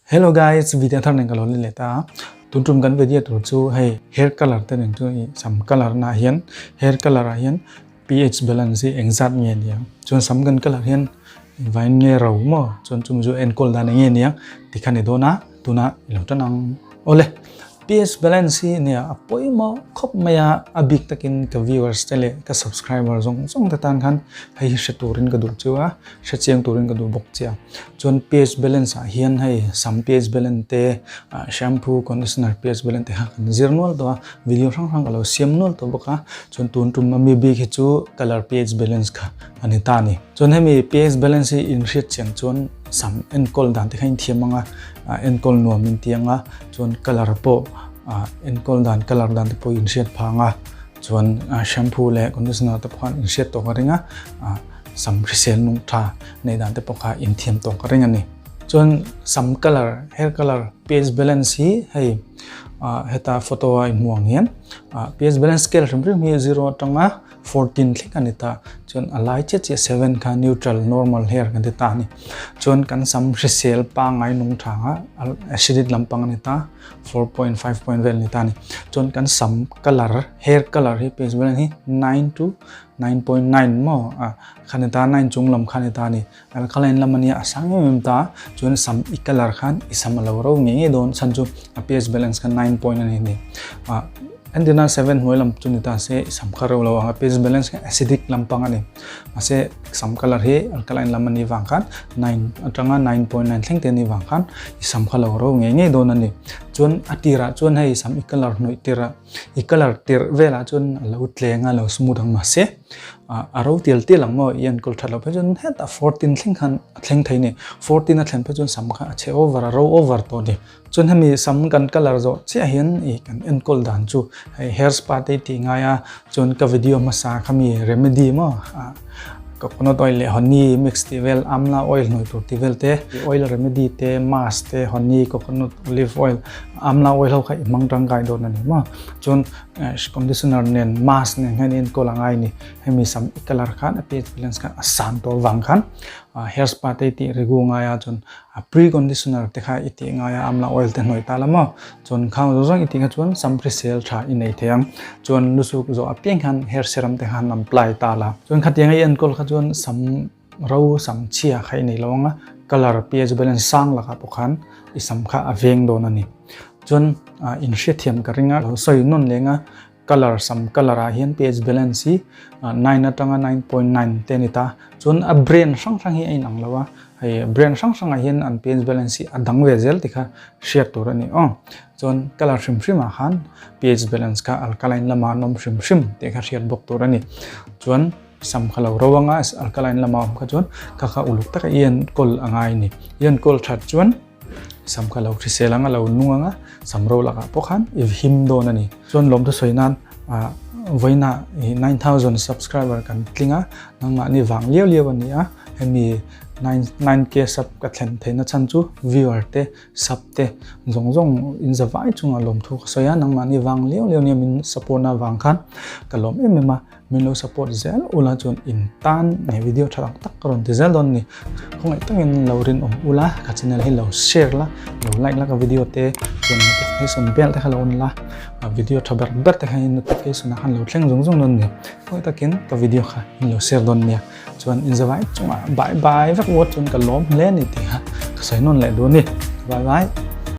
Hello guys, video thar nen ka lo let leh ta a. Tun tum kan video tur chu hei hair color te nen chu i sam color na hian hair color ah hian pH balance hi engzat nge nia chuan sam kan color hian engvangin nge ro maw chuan chumi chu enkawl dan enge nia tikhan i dawn a tuna i lo tan ang. Awle. Ph balance hi nia a pawimawh khawp mai a, a bik takin ka viewers te leh ka subscriber zawng zawng te tan khan hei hi hre turin ka duh chu a, hre chiang turin ka duh bawk che a. Chuan ph balance ah hian hei sam ph balance te, shampoo, conditioner ph balance te kha kan zir nual tawh a, video hrang hrang ka lo siam nual tawh bawk a, chuan tun tum ami bik hi chu colour ph balance kha a ni ta a ni. Chuan hemi ph balance hi inhriat chiang chuan sam enkawl dan te kha inthiam ang a, enkawl nuam inti ang a. Chuan colour pawh ah enkawl dan colour dan te pawh inhriat phang a chuan shampoo leh conditioner te pawh khan inhriat tawh ka ring a ah sam hrisel nung tha neih dan te pawh kha inthiam tawh ka ring a ni. Chuan sam colour hair colour pH balance hi hei ah heta photo a inhmuh ang hian ah pH balance scale hrim hrim hi zero atanga 14 thleng a ni ta chuan a lai chiah chiah 7 kha neutral normal hair kan ti ta a ni chuan kan sam hrisel pangngai nung tha anga acidic lampang a ni ta 4.5 point vel a ni ta a ni chuan kan sam colour hair colour hi page vel hi 9 to 9.9 maw a kha ni ta 9 chung lam kha ni ta a ni alkaline lam a nia a sang em em ta chuan sam i colour khan i sam a lo ro ngei ngei dawn chhan chu a pH balance kha 9 point a ni ni a entirna 7 hnuai lam chu ni ta se i sam kha ro lo ang a pH balance kha acidic lampang a ni mahse sam colour hi alkaline lam a nih vang khan 9 atanga 9.9 thleng te a nih vang khan i sam kha lo ro ngei ngei dawn a ni chuan a tirah chuan hei sam i colour hnawih tirah i colour tirh velah chuan a lo tleng a lo smooth ang mahse a ro tial tial ang maw i enkawl that loh phei chuan hetah 14 thleng khan a thleng thei a ni 14 a thlen phei chuan sam kha a chhe over a ro over tawh a ni chuan hemi sam kan colour zawh chiah hian ih kan enkawl dan chu hei hair spa te tih ngai a chuan ka video hmasa khami remedy maw ah coconut oil leh honey mix tih vel amla oil hnawi tur tih vel te oil remedy te mask te honey coconut olive oil amla oil ho kha i hmang tangkai dawn a ni maw chuan Conditioner nen mask nen hian enkawl a ngai a ni. Hemi sam i colour khan a pH balance khan a san tawh vang khan hair spa te i tih regu ngai a chuan pre conditioner te kha i tih ngai a amla oil te hnawih ta la maw chuan khang zawng zawng i tih kha chuan sam hrisel tha i nei thei ang chuan lusuk zawh apiang khan hair serum te khan apply ta la chuan khatiang a i enkawl kha chuan sam ro sam chhia kha i nei lo ang a colour pH balance sang lakah pawh khan i sam kha a veng dawn a ni. Chuan inhriatthiam ka ring a, lo sawi nawn leng a, colour sam colour ah hian pH balance hi 9 atanga 9.9 te a ni ta. Chuan a brand hrang hrang hi a inang lo a, hei brand hrang hrang ah hian an pH balance hi a dang ve zel tih kha hriat tur a ni aw. Chuan colour hrim hrim ah khan pH balance kha alkaline lamah an awm hrim hrim tih kha hriat bawk tur a ni. Chuan sam kha lo ro anga alkaline lamah awm kha chuan kha kha uluk taka i enkawl a ngai a ni. I enkawl that chuan Sam kha lo hrisel anga lo nung anga sam ro lakah pawh khan i him dawn a ni. Chuan lawmthu sawi nan vawiinah 9000 subscriber kan tling a, nangmahni vang liau liau a ni a, hemi 9k sub ka thlen theihna chhan chu viewer te sub te zawng zawng in za vai chungah lawmthu ka sawi a, nangmahni vang liau liau nia min support na vang khan ka lawm em em a. Min lo support zel ula chuan in tan he video tha tak tak ka rawn ti zel dawn a ni. Khawngaih takin lo rinawm ula ka channel hi lo share la, lo like la ka video te chuan notification bell te kha lo on la, video tha ber ber te kha in notification ah khan lo thleng zung zung dawn a ni. Khawngaih takin ka video kha in lo share dawn nia. Chuan in zavai chungah bye bye vek uat chuan ka lawm hle a ni tih kha ka sawi nawn leh duh a ni. Bye bye.